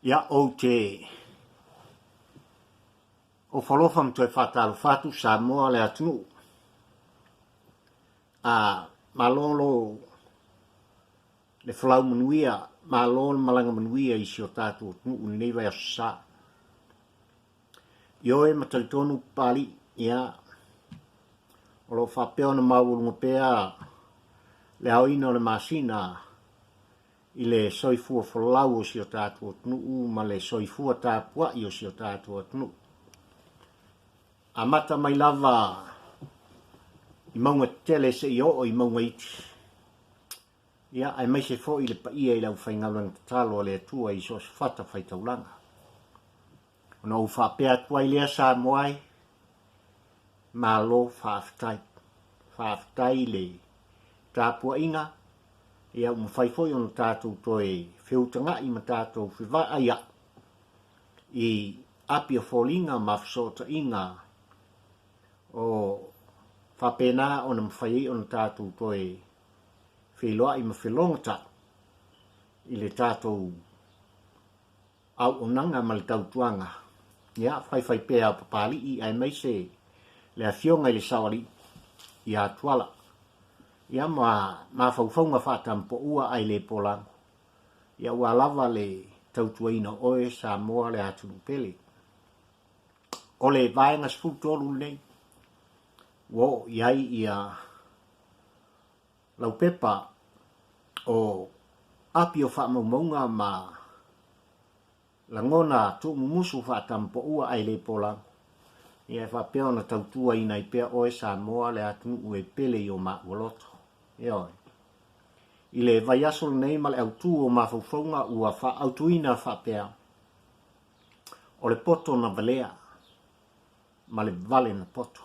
Ia, ou te ofo alofa ma toe faatalofa atu Samoa le atunuu. A malo lo le folau manuia, malo le malaga manuia i si o tatou atunuu i lenei vaiaso sa. Ioe ma talitonu Papalii, ia, o lo o faapea ona maualuga pea le aoina o le masina i le soifua folau o si o tatou atunuu ma le soifua tapuai o si o tatou atunuu. Amata mai lava i mauga tetele seia oo i mauga iti. Ia, aemaise foi le paia i le aufaigaluega tatalo a le Atua i so o se fata faitaulaga. Ona ou faapea atu ai lea Samoa e, malo faafetai. Faafetai i le tapuaiga, ia ua mafai foi ona tatou toe feutaga'i ma tatou fevaaia'i i api o foliga ma fesootaiga o faapena ona mafai ai ona tatou toe feiloai ma felogata'i i le tatou auaunaga ma le tautuaga, ia, faifaipea o Papalii aemaise le Afioga i le Saoalii ia Tuala, ia ma mafaufauga faatampoua ae le polago, ia aua lava le tautuaina o oe Samoa le atunuu pele. O le vaega 13 lenei ua oo i ai ia laupepa o api o faamaumauga ma lagona tuumumusu faatampoua ae le polago, ia e faapea ona tautuaina ai pea oe Samoa le atunuu e pele i o maua loto. Ioe. I le vaiaso lenei ma le autu o mafaufauga ua faaautuina faapea, o le poto na valea ma le vale na poto.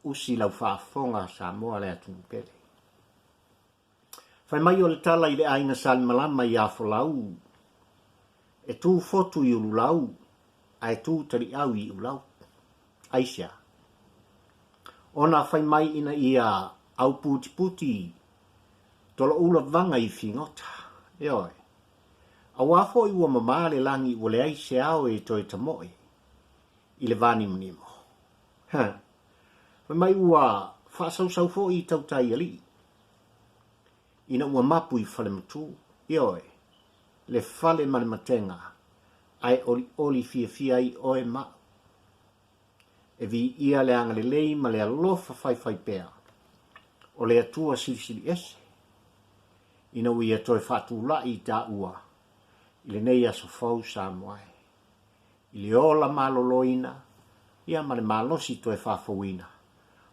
Usi lau faafofoga Samoa le atunuu pele. Fai mai o le tala i le aiga Salimalama ia Folau, e tu fotu i Ululau ae tu taliau i Iulau. Aisea? Ona fai mai ina ia auputiputi toloula vaga i figota. Ioe. Aua foi ua mama le lagi ua leai se ao e toe tamoe i le vanimonimo. Huh. Fai mai ua faasausau foi i tautai alii ina ua mapu i Falematu, ioe, le fale ma le matega, ae olioli fiafia ai oe ma au. E viia le agalelei ma le alofa faifaipea o le Atua Silisili Ese, ina ua ia toe faatulai i taua i lenei aso fou Samoa e. I le ola maloloina, ia ma le malosi toe faafouina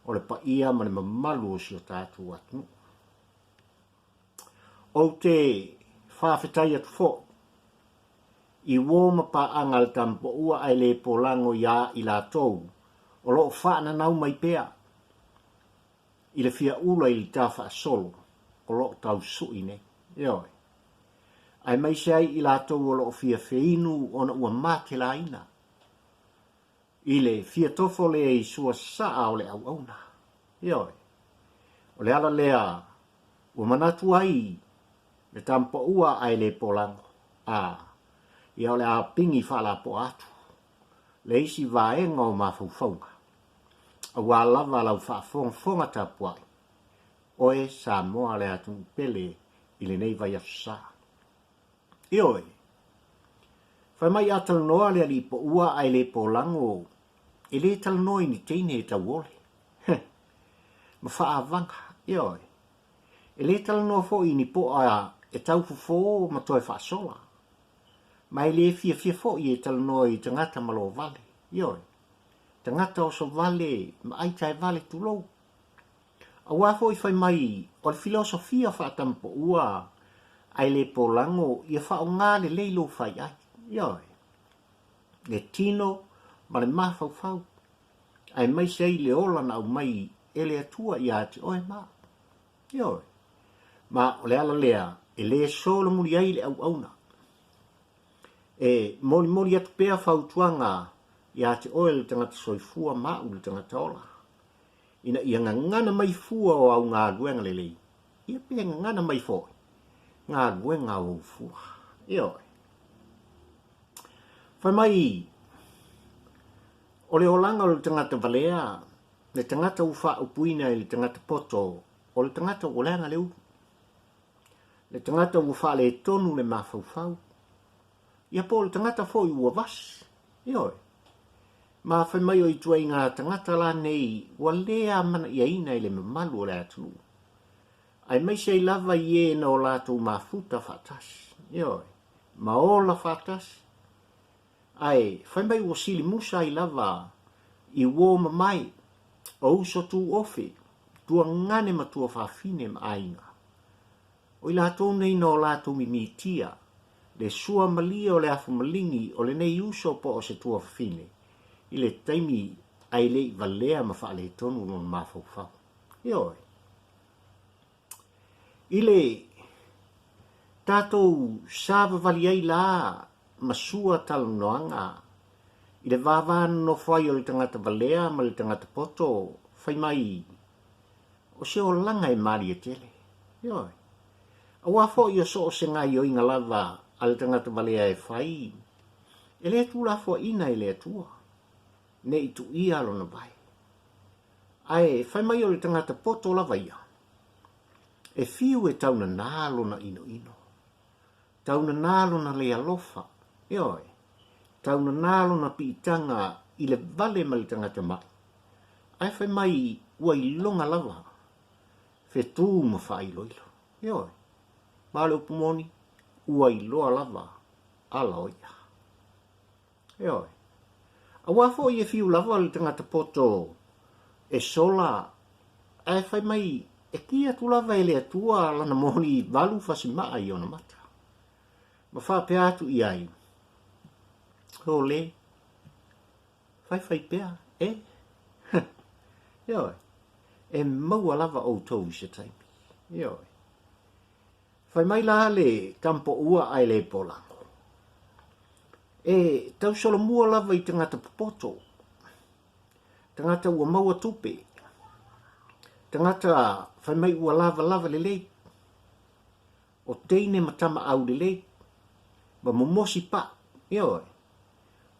o le paia ma le mamalu o si o tatou atunuu. Ou te faafetai atu foi i uo ma paaga a le Tamapoua ae le polago iā i latou o lo o faananau mai pea i le fia ula i le ta faasolo o lo o tau sui nei. Ioe. Aemaise ai i latou o lo o fia feinu ona ua matelaina i le fia tofo lea i sua saa o le auauna. Ioe. O le ala lea ua manatu ai le Tamapoua ae le polago, a, ia o le a pigi faalapoa atu le isi vaega o mafaufauga, aua lava lau faafogafoga tapuai, oe Samoa le atunuu pele i lenei vaiaso sa. Ioe, fai mai a talanoa le alii poua ae le polago, e le talanoa i ni teine e tauole. Heh. Ma faaavaga. Ioe. E le talanoa foi i ni poa e tau fofo ma toe faasola. Ma e le fiafia foi e talanoa i tagata malo vale. Ioe. Tagata oso vale ma aitae vale tulou. Aua foi fai mai o le filosofia faatamapoua ae le polago ia faaaoga lelei lou faiai. Ioe. Le tino ma le mafaufau, aemaise ai le ola na aumai e le Atua ia te oe ma au. Ioe. Ma o le ala lea e le solomuli ai le auauna. E molimoli atu pea fautuaga ia te oe le tagata soifua ma au le tagata ola, ina ia gagana mai fua o au galuega lelei, ia pe gagana mai foi galuega a ou fua. Ioe. Fai mai, o le olaga o le tagata valea, le tagata ua faaupuina i le tagata poto, o le tagata ua leaga le ulu. Le tagata ua faaletonu le mafaufau. Ia po o le tagata foi ua vasi. Ioe. Ma fai mai o ituaiga tagata la nei ua le amanaiaina i le mamalu o le atunuu. Aemaise ai lava i e na o latou mafuta faatasi. Ioe. Ma ola faatasi. Ae fai mai ua sili musa ai lava i uo mamae o uso tu ofe, tuagane ma tuafafine ma aiga. O i latou nei na o latou mimitia le sua malie o le afu maligi o lenei uso po o se tuafafine i le taimi ae le i valea ma faaletonu lona mafaufau. Ioe. I le tatou savavali ai la ma sua talanoaga i le vava nonofo ai o le tagata valea ma le tagata poto, fai mai, o se olaga e malie tele. Ioe. Aua foi o so o se gaioiga lava a le tagata valea e fai, e le tulafoaina e le Atua, ne i tuia lona vae. Ae fai mai o le tagata poto lava ia, e fiu e taunanā lona inoino, taunanā lona le alofa, ioe, taunanā lona piitaga i le vale ma le tagata mai, ae fai mai ua iloga lava fetū ma faailoilo. Ioe, ma o le upu moni, ua iloa lava ala o ia. Ioe. Aua foi e fiu lava le tagata poto e sola, ae fai mai e ki atu lava e le Atua lana moni valu fasimaa i ona mata. Ma faapea atu i ai, Hole, faifai pea, e? Ioe. E maua lava outou i se taimi. Ioe. Fai mai la le tampoua ae le polago. E tausolomua lava i tagata popoto, tagata ua maua tupe, tagata fai mai ua lavalava lelei, o teine ma tama aulelei, ma momosi pa'u, ioe,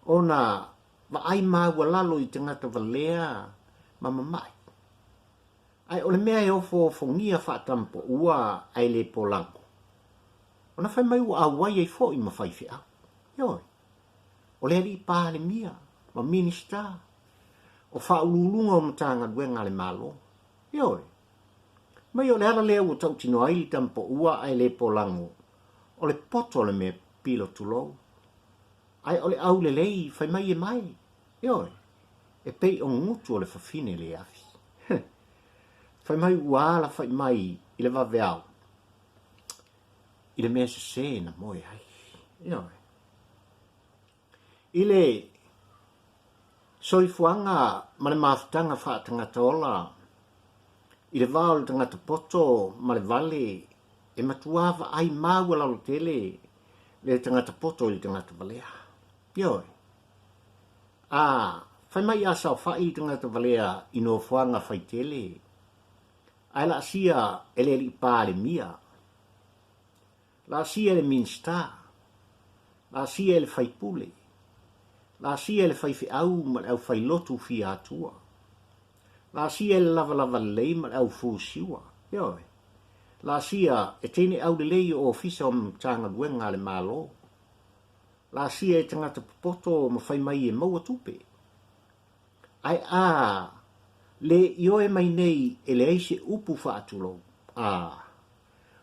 ona vaai maualalo i tagata valea ma mama'i. Ae o le mea e ofoofogia faatampoua ae le polago, ona fai mai ua auai ai foi ma faifeau. Ioe, o le alii Palemia ma Minisita, o faauluuluga o Matagaluega a le Malo. Ioe, mai o le ala lea ua tautino ai le tampoua ae le polago, o le poto o le mea pilo tulou. Ae o le aulelei fai mai e mae. Ioe, e pei o gutu o le fafine le afi. Fai mai ua alafai mai i le vaveao i le mea sesē na moe ai. Ioe. I le soifuaga ma le mafutaga faatagata ola, i le va o le tagata poto ma le vale, e matuā vaai maualalo tele le tagata poto i le tagata valea. Ioe. A fai mai a saofai le tagata valea i nofoaga faitele, ae laasia e le alii Palemia, laasia e le Minisita, laasia e le faipule, laasia e le faifeau ma le aufailotu fia atua, laasia e le lavalava lelei ma le aufusiua, ioe, laasia e teine aulelei o ofisa o Matagaluega a le Malo, Laasia e tagata popoto ma fai mai e maua tupe. Ae a le ioe mai nei e leai se upu faatulou, a,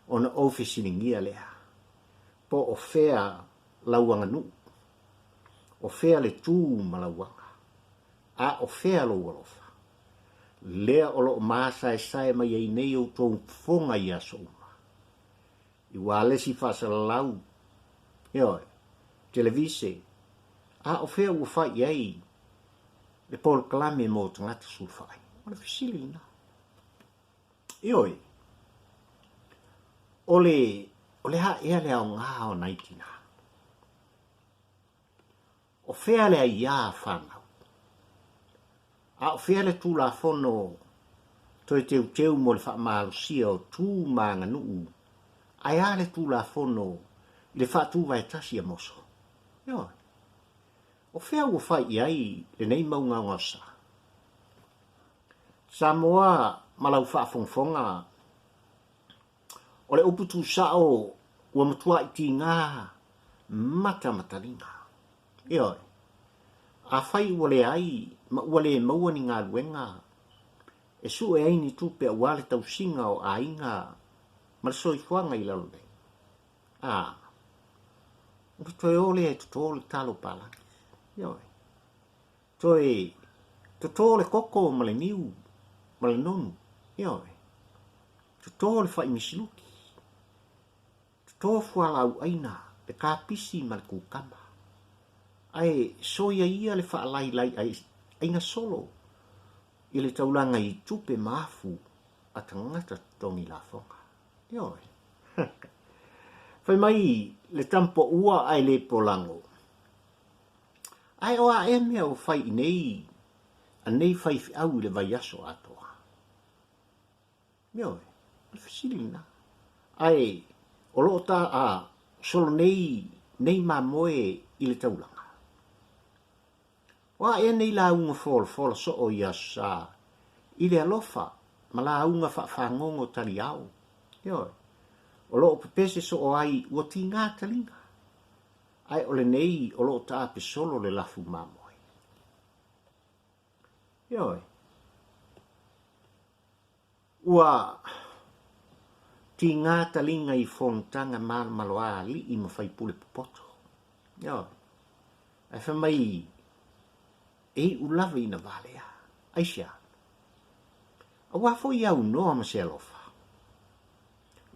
ona ou fesiligia lea, po o fea lau aganuu? O fea le tu ma lau aga? A o fea lou alofa? Lea o lo o masaesae mai ai nei outou fofoga i aso uma. I ualesi faasalalau, ioe, televise, a o fea ua fai i ai le polokalame mo tagata sulufai? O le fesili lena. Ioe, o le, o le a ea le aoga o nai tinā? O fea le aiā whanau? A o fea le Tulafono toe teuteu mo le faamalosia o tu ma aganuu, ae a le Tulafono i le faatuvaetasi a moso? Ioe. O fea ua fai i ai lenei mau gaogaosa? Samoa ma lau faafogafoga, o le upu tusao ua matuai tiga matamataliga. Ioe, afai ua leai ma ua le maua ni galuega e sue ai ni tupe aua le tausiga o aiga ma le soifuaga i lalo nei, a, ona toe o lea e toto le talo palagi. Ioe. Toe toto le koko ma le niu ma le nonu. Ioe. Toto le fai misiluki. Toto fualaau ʻaina, le kapisi ma le kukama. Ae soia ia le faalailai ʻaina solo i le taulaga i tupe ma afu a tagata totogi lafoga. Ioe. Fai mai le tampoua ae le polago. Ae o a ea mea ua fai i nei a nei faifeau i le vaiaso atoa? Ioe, o le fesili lena. Ae o lo o ta a solo nei nei mamoe i le taulaga. O a ea nei lauga folafola soo i Aso Sa i le alofa ma lauga faafagogo taliao? Ioe, o lo o pepese soo ai ua tiga taliga. Ae o lenei o lo o taape solo le lafu mamoe. Ioe. Ua tiga taliga i fonotaga malomaloa alii ma faipule popoto. Ioe. Ae fai mai e iu lava ina valea. Aisea? Aua foi aunoa ma se alofa.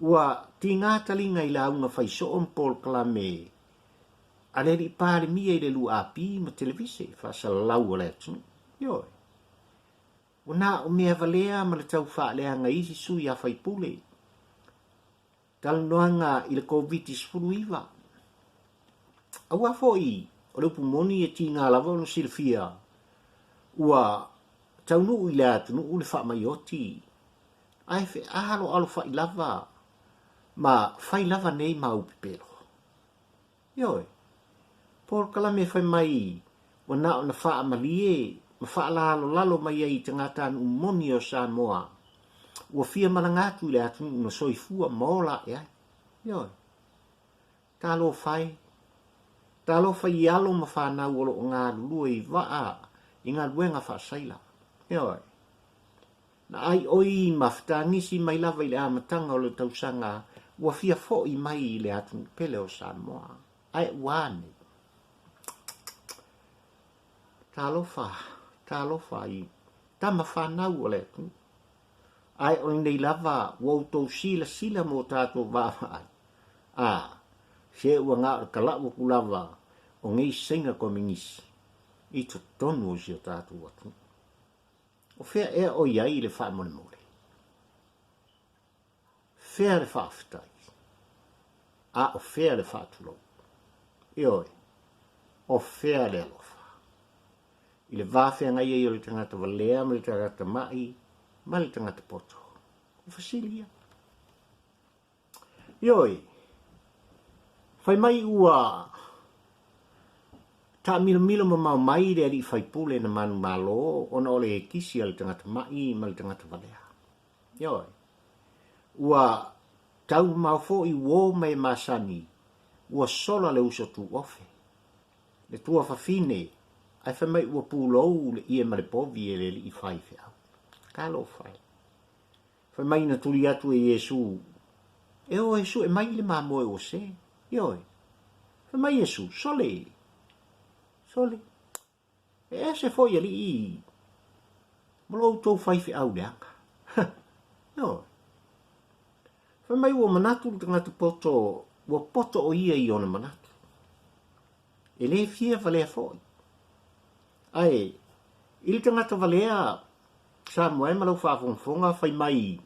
Ua tiga taliga i lauga fai soo ma polokalame a le alii Palemia i le 2AP ma televise faasalalau a le atunuu. Ioe. Ua na o mea valea ma le tau faaleaga i isi sui a faipule. Talanoaga i le Koviti-19. Aua foi o le upu moni e tiga lava ona silafia ua taunuu i le atunuu le faamai oti ae fealoalofa'i lava ma fai lava nei mau pepelo. Ioe, polokalame fai mai ua na ona faamalie ma faalalolalo mai ai i tagatanuu moni o Samoa ua fia malaga atu i le atunuu na soifua ma ola aʻe ai. Ioe, talofa e, talofa i alo ma fanau o lo o galulue i vaa i galuega faasaila. Ioe. Na ʻaiʻoi ma fetagisi mai lava i le amataga o le tausaga ua fia foʻi mai i le atunuu pele o Samoa. Ae ua a nei? Talofa, talofa i tama fanau o le atunuu. Ae o lenei lava ua outou silasila mo tatou vaavaai. A, se ua na o le kalaʻu aku lava o nei Saina Kominisi i totonu o si o tatou atunuu. O fea ea o i ai le faamolemole? Fea le faafetai? A o fea le faatulou? Ioe, o fea le alofa? I le va feagai ai o le tagata valea ma le tagata maʻi ma le tagata poto. O fesili ia. Ioe, fai mai ua taamilomilo mamao mai le alii faipule na manumalo ona o le kisi a le tagata maʻi ma le tagata valea. Ioe, ua tau mamao foi uo ma e masani, ua sola le uso tuofe, le tuafafine, ae fai mai ua pulou le ie ma le povi e le alii faifeau. Talofa e. Fai mai na tuli atu e Iesū, E o e suʻe mai le mamoe ua sē. Ioe. Fai mai Iesū, Sole! Sole! E ese foi alii ma lo outou faifeau leaga. Ioe. Fai mai ua manatu le tagata poto, ua poto o ia i ona manatu. E le fia valea foi. Ae, i le tagata valea, Samoa e ma lau faafogafoga fai mai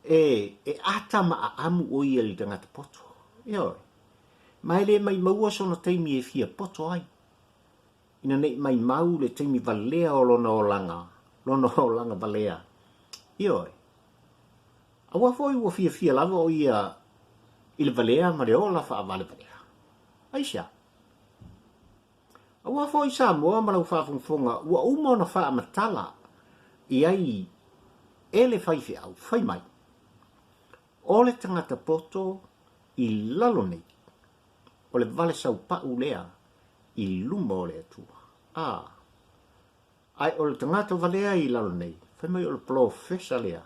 e, e ata ma aamu o ia i le tagata poto. Ioe. Ma e le maimaua sona taimi e fia poto ai. Ina nei maimau le taimi valea o lona olaga, lona olaga valea. Ioe. Aua foi ua fiafia lava o ia i le valea ma le ola faavalevalea. Aisea? Aua foi Samoa ma lau faafogafoga ua uma ona faamatala i ai e le faifeau fai mai, o le tagata poto i lalo nei, o le vale saupau lea i luma o le Atua. A, ae o le tagata valea i lalo nei, fai mai o le polofesa lea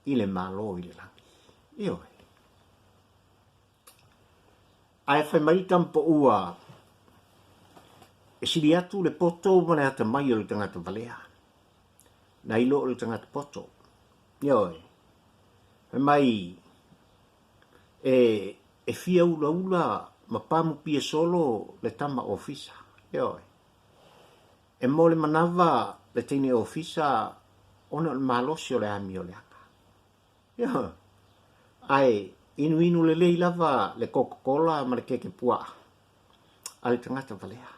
i le Malo i le lagi. Ioe. Ae fai mai le tamapoua, e sili atu le poto ma le atamai o le tagata valea, nai lo o le tagata poto. Ioe. Fai mai, e, e fia ulaula ma pamu pia solo le tama ofisa. Ioe. E mo le manawa le teine ofisa ona o le malosi o le amio leaga. Ioe. Ae inuinu lelei lava le kokokola ma le keke puaa a le tagata valea.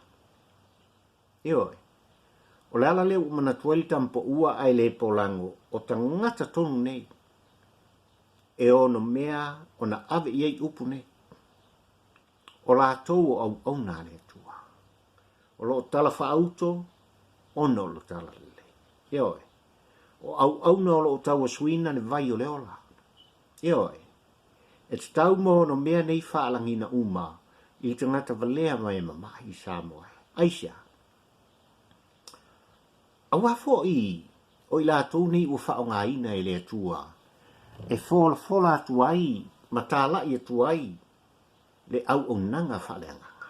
Ioe. O le ala lea ua manatu ai le tamapoua ae le polago o tagata tonu nei e ono mea ona ave i ai upu nei. O latou o auauna a le Atua. O lo o tala faauto ona o lo tala lelei. Ioe. O auauna o lo o tauasuina le vai o le ola. Ioe. E tatau ma ono mea nei faalagiina uma i le tagata valea ma e mamahi i Samoa. Aisea? Aua foi o i latou nei ua faaaogaina e le Atua e folafola atu ai ma talai atu ai le auaunaga faaleagaga.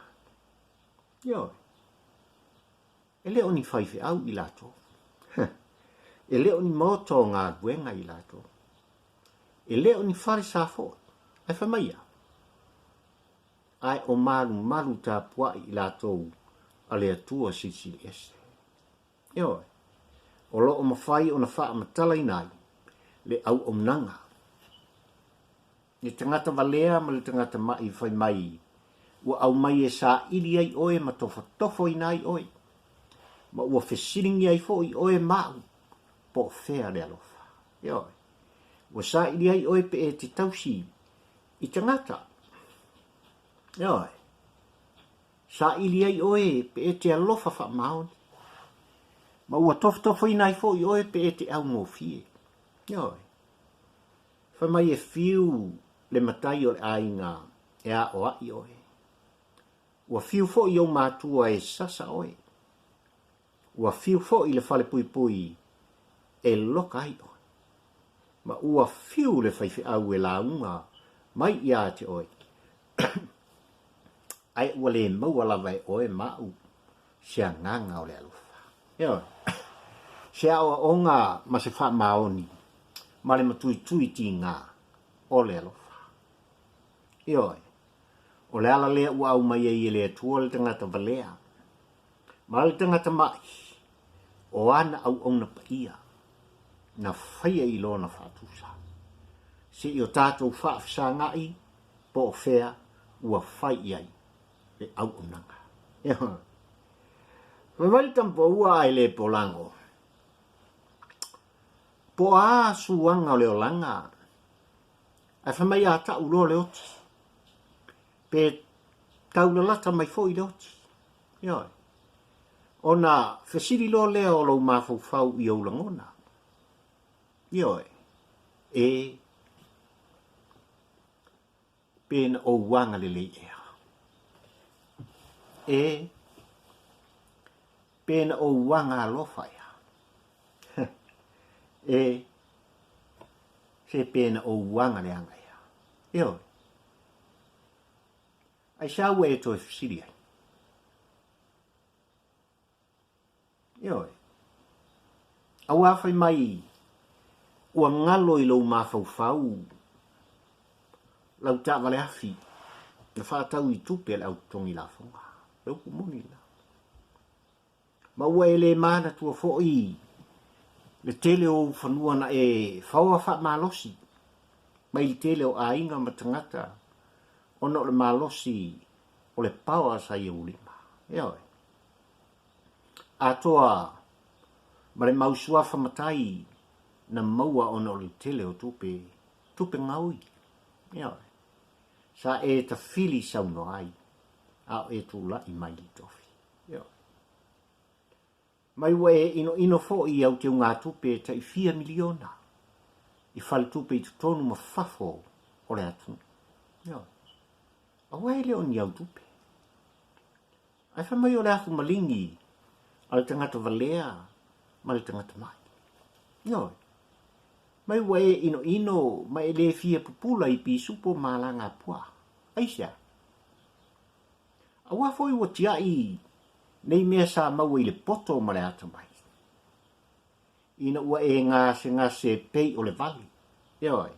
Ioe. E le o ni faifeau i latou. E le o ni maota o galuega i latou. E le o ni falesa foi. Ae fai mai ia. Ae o malumalu tapuai i latou a le Atua Silisili Ese. Ioe. O lo o mafai ona faamatalaina ai le auaunaga. Le tagata valea ma le tagata maʻi fai mai, ua aumai e saili ai oe ma tofotofoina ai oe, ma ua fesiligia ai foi oe ma aʻu, po o fea le alofa. Ioe. Ua saili ai oe pe e te tausi i tagata. Ioe. Saili ai oe pe e te alofa faamaoni, ma ua tofotofoina ai foi oe pe e te augofie. Ioe. Fai mai e fiu le matai o le aiga e aoaʻi oe. Ua fiu foi ou matua e sasa oe. Ua fiu foi le fale puipui e loka ai oe. Ma ua fiu le faifeau e lauga mai iā te oe. Ae ua le maua lava e oe ma aʻu se agaga o le alofa. Ioe. Se aoaoga ma se faamaoni ma le matuitui tigā o le alofa. Ioe. O le ala lea ua aumai ai e le Atua le tagata valea ma le tagata maʻi o ana auauna paia na faia i lona faatusa. Se i o tatou faafesagaʻi po o fea ua fai i ai le auaunaga. Ioe. Fai mai le tamapoua ae le polago. Po o a suaga o le olaga, ae fai mai a tau loa le oti, pe taulalata mai foi le oti. Ioe. Ona fesili loa lea o lou mafaufau i ou lagona. Ioe. E Pe na ou agalelei ea. E, pe na ou aga alofa ea. E, se pe na ou aga leaga ea. Ioe. Aisea ua e toe fesili ai? Ioe. Aua fai mai ua galo i lou mafaufau lau taavale afi na faatau i tupe a le au totogi lafoga. Le upu moni lena. Ma ua e le manatua foi le tele o ou fanua na e faoa faamalosi mai le tele o aiga ma tagata ona o le malosi o le paoa sa i ou lima. Ioe. Atoa ma le mau suafa matai na maua ona o le tele o tupe, tupe gaoi. Ioe. Sa e tafili saunoa ai. a o e tulai mai i le tofi. Ioe. Mai ua e inoino foi i au teugatupe e tai fia miliona i faletupe i totonu ma fafo o le atunuu. Ioe. Aua e le o ni au tupe. Ae fai mai o le afu maligi a le tagata valea ma le tagata mai. Ioe. Mai ua e inoino ma e le fia pupula i pisupo ma alagapuaa. Aisea? Aua foi ua tiai nei mea sa maua i le poto ma le atamai. Ina ua e gasegase pei o le vale, ioe,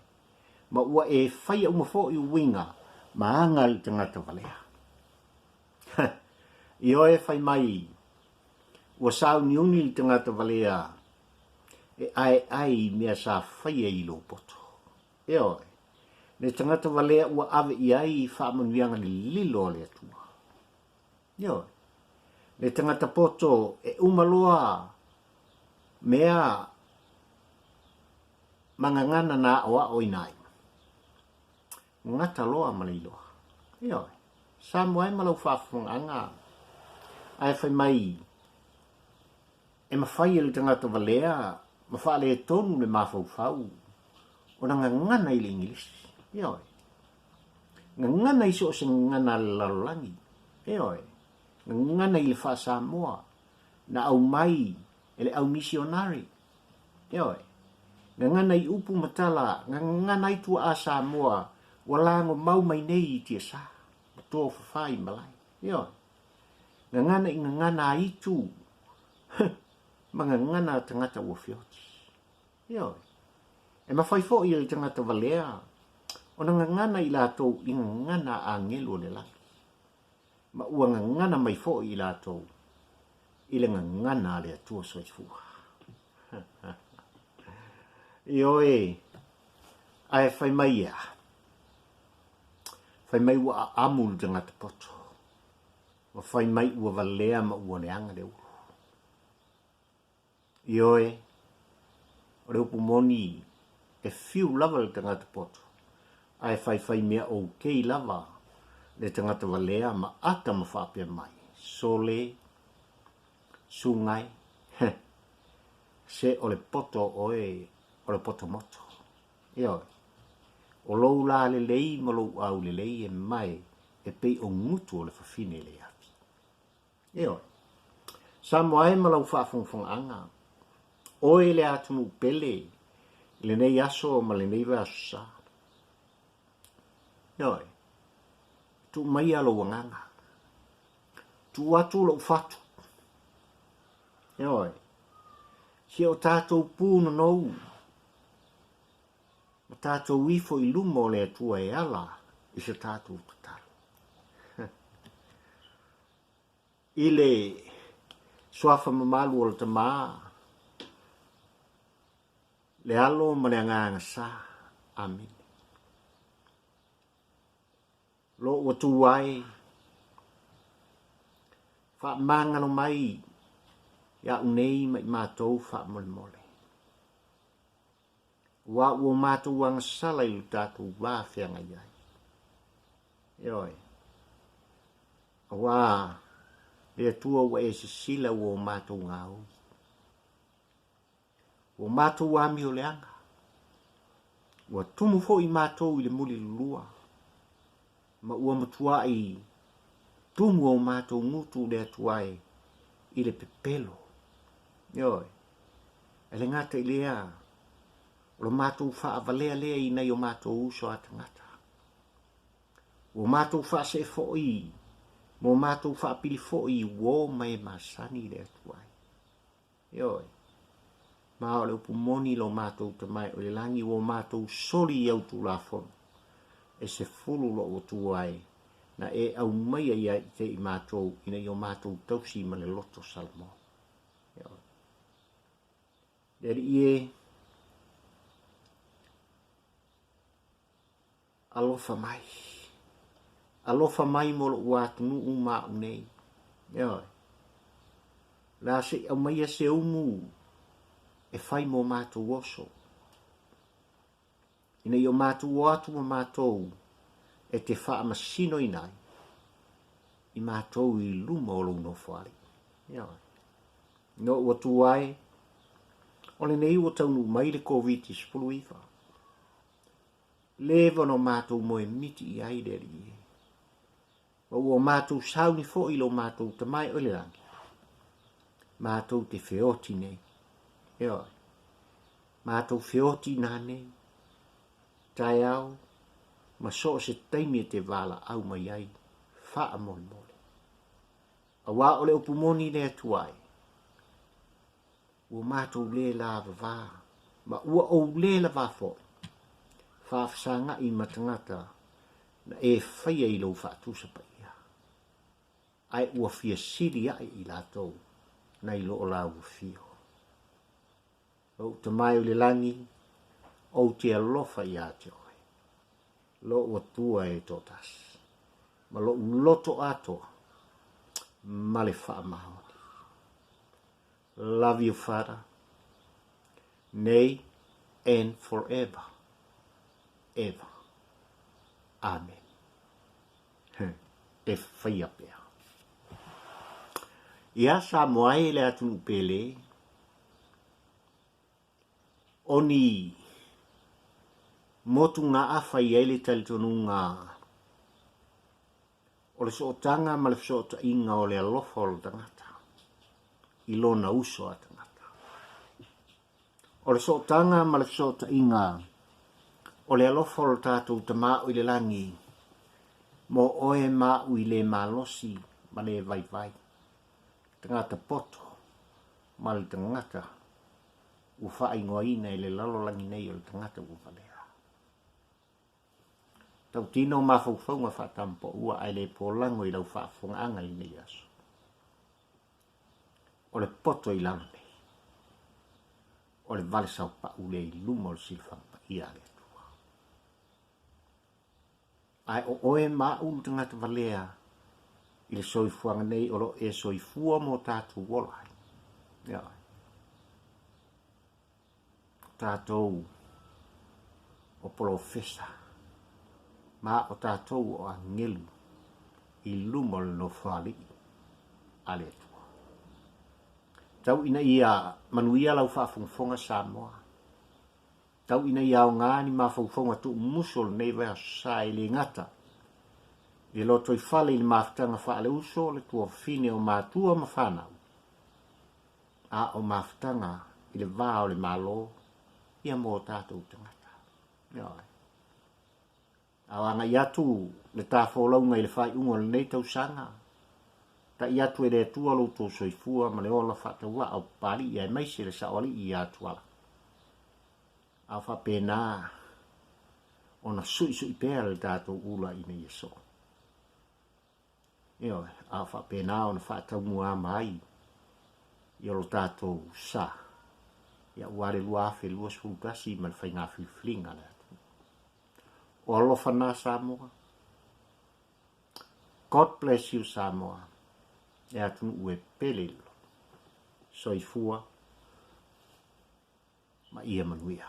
ma ua e faia uma foi uiga ma aga i le tagata valea. Ioe, fai mai, ua sauniuni le tagata valea e aeae i mea sa faia i lou poto. Ioe, le tagata valea ua ave i ai faamanuiaga lililo a le Atua. Ioe, le tagata poto e uma loa mea ma gagana na aʻoaʻoina ai. Gata loa ma le iloa. Ioe, Samoa e ma lau faafofogaaga, ae fai mai e mafai e le tagata valea ma faaletonu le mafaufau ona gagana i le Igilisi. Ioe. Gagana i so o se gagana a le lalolagi. Ioe. Gagana i le faa-Samoa na aumai e le au misionari. Ioe. Gagana i upu ma tala, gagana ai tuaa Samoa ua lago mau mai nei i tiasa, ma tofafa i malae. Ioe. Gagana i gagana a itu, huh, ma gagana a tagata ua feoti. Ioe. E mafai foi e le tagata valea ona gagana i latou i gagana a agelu o le lagi, ma ua gagana mai foi i latou i le gagana a le Atua Soifua. Ioe, ae fai mai e a? Fai mai ua aamu le tagata poto, ma fai mai ua valea ma ua leaga le ulu. Ioe, o le upu moni, e fiu lava le tagata poto, ae faifai mea okay lava le tagata valea ma ata ma faapea mai, Sole, Sugai, heh, se o le poto oe o le poto moto. Ioe, o lou lā lelei ma lou aulelei e mae e pei o gutu o le fafine le afi. Ioe. Samoa e ma lau faafogafogaaga, oe le atunuu pele i lenei aso ma lenei vaiaso sa. Ioe. Tuu maia lou agaga. Tuu atu lou fatu. Ioe. Si o tatou pūnonou ma tatou ifo i luma o le Atua e ala i se tatou tatalo. I le suafa mamalu o le Tama, le Alo ma le Agaga Sa. Amene. Lo ua tu ai, faamagalo mai ia'u nei ma i matou faamolemole. Aua ua matou agasala i lo tatou va feagai ai. Ioe. Aua le Atua ua e sisila ua o matou gaoi. Ua matou amioleaga. Ua tumu foi matou i le mulilulua, ma ua matuai tumu o matou gutu le Atua e i le pepelo. Ioe. E le gata i lea, o lo matou faavalea lea i nai o matou uso a tagata. Ua matou faasee foi ma ua matou faapili foi i uo ma e masani i le Atua e. Ioe. Ma o le upu moni lo matou Tama e o i le lagi ua matou soli i au Tulafono e sefulu lo ua tu ai na e aumaia ia te i matou ina ia o matou tausi ma le loto Salamo. Ioe. Le Alii e, Alofa mai. Alofa mai mo loʻu atunuu ma aʻu nei. Ioe. Le a se i aumaia se umu e fai mo matou oso. Ina ia o matou o atu ma matou e te faamasinoina ai. i matou i luma o lou nofoalii. Ioe. Lou Atua e, o lenei ua taunuu mai le Koviti-19. Leva ona matou moemiti i ai le Alii e. Ma ua matou sauni foi i lo matou Tama e oe le lagi. Matou te feoti nei. Ioe. Matou feoti nanei. Taeao ma so o se taimi e te valaau mai ai faamolemole. Aua o le upu moni le Atua e, ua matou le lavavā, ma ua ou le lavā foi, faafesagaʻi ma tagata na e faia i lou faatusa paia, ae ua fia sili aʻe i latou nai lo o lāua fio. Lou Tama e o le lagi, ou te alofa iā te oe. Lou Atua e toatasi, ma lou loto atoa, ma le faamaoni. Love you, Father, nei and forever, ever. Amen. E whaia pea. Ia Samoa e le atunuu pele, O ni motugaafa i ai le talitonuga o le sootaga ma le fesootaiga o le alofa o le tagata i lona uso a tagata. O le sootaga ma le fesootaiga o le alofa o le tatou Tama o i le lagi mo oe ma au i le malosi ma le vaivai, tagata poto ma le tagata ua faaigoaina i le lalolagi nei o le tagata ua valea. Tautino mafaufauga faatampoua ae le polago i lau faafofogaaga i lenei aso. O le poto i lalo nei, o le vale saopau lea i luma o le silafaga paia a le Atua. Ae o oe ma au le tagata valea i le soifuaga nei o lo o e soifua mo tatou ola ai. Ioe. Tatou o polofesa ma o tatou o agelu i luma o le Nofoalii a le Atua. Tau ina ia manuia lau faafogafoga Samoa. Tau ina ia aoga ni mafaufauga tuumusu o lenei vaiaso sa e le gata i le lotoifale i le mafutaga faaleuso, le tuafafine o matua ma fanau, a o mafutaga i le va o le Malo ia mo tatou tagata. Ioe. A o agai atu le ta folauga i le faaiuga o lenei tausaga, ta'i atu e le Atua lo outou soifua ma le ola faatauvaa o Papalii aemaise le Saoalii ia Tuala. A o faapena ona suisui pea le tatou ula ina ia soo. Ioe, a o faapena ona faataumuama ai i o lo tatou sa, ia aua le 2021 ma le faiga filifiliga a le atunuu. O alofa na Samoa. God bless you Samoa. E atunuu e pele i le loto. Soifua ma ia manuia.